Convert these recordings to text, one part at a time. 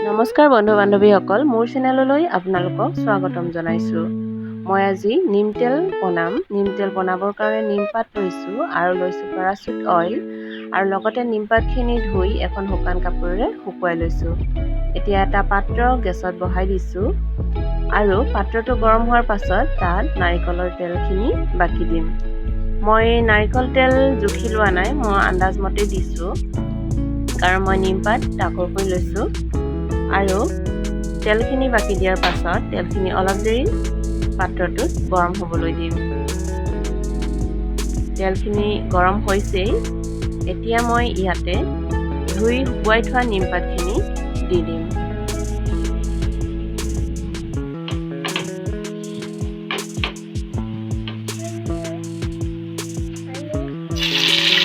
নমস্কাৰ বন্ধু বান্ধৱীসকল, মোৰ চেনেললৈ আপোনালোকক স্বাগতম জনাইছোঁ। মই আজি নিম তেল বনাম। নিম তেল বনাবৰ কাৰণে নিমপাত লৈছোঁ আৰু লৈছোঁ পেৰাচুট অইল আৰু লগতে নিমপাতখিনি ধুই এখন শুকান কাপোৰেৰে শুকুৱাই লৈছোঁ। এতিয়া এটা পাত্ৰ গেছত বহাই দিছোঁ আৰু পাত্ৰটো গৰম হোৱাৰ পাছত তাত নাৰিকলৰ তেলখিনি বাকি দিম। মই নাৰিকল তেল জুখি লোৱা নাই, মই আন্দাজমতে দিছোঁ, কাৰণ মই নিমপাত তাকৰকৈ লৈছোঁ। আৰু তেলখিনি বাকি দিয়াৰ পাছত তেলখিনি অলপ দেৰি পাত্ৰটোত গৰম হ'বলৈ দিম। তেলখিনি গৰম হৈছেই, এতিয়া মই ইয়াতে ধুই শুকুৱাই থোৱা নিমপাতখিনি দি দিম।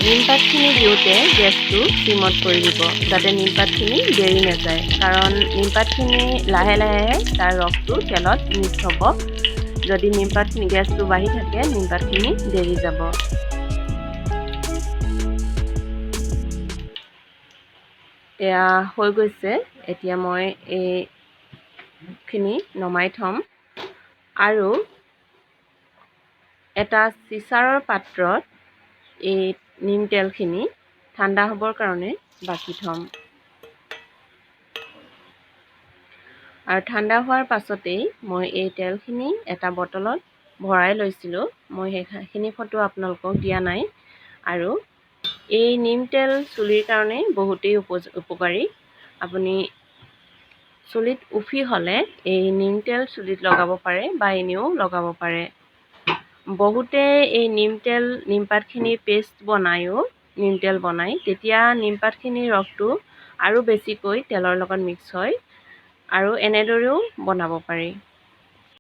নিমপাতখিনি দিওঁতে গেছটো চিমত কৰি দিব, যাতে নিমপাতখিনি দেৰি নাযায়, কাৰণ নিমপাতখিনি লাহে লাহে তাৰ ৰসটো তেলত মিক্স হ'ব। যদি নিমপাতখিনি গেছটো বাঢ়ি থাকে, নিমপাতখিনি দেৰি যাব। এয়া হৈ গৈছে। এতিয়া মই এইখিনি নমাই থ'ম আৰু এটা চিচাৰৰ পাত্ৰত এই নিম তেলখিনি ঠাণ্ডা হ'বৰ কাৰণে বাকি থ'ম। আৰু ঠাণ্ডা হোৱাৰ পাছতেই মই এই তেলখিনি এটা বটলত ভৰাই লৈছিলোঁ। মই সেইখিনি ফটো আপোনালোকক দিয়া নাই। আৰু এই নিম তেল চুলিৰ কাৰণে বহুতেই উপকাৰী। আপুনি চুলিত উফি হ'লে এই নিম তেল চুলিত লগাব পাৰে বা এনেও লগাব পাৰে। বহুতে এই নিম তেল নিমপাতখিনি পেষ্ট বনায়ো নিম তেল বনায়, তেতিয়া নিমপাতখিনিৰ ৰসটো আৰু বেছিকৈ তেলৰ লগত মিক্স হয় আৰু এনেদৰেও বনাব পাৰি।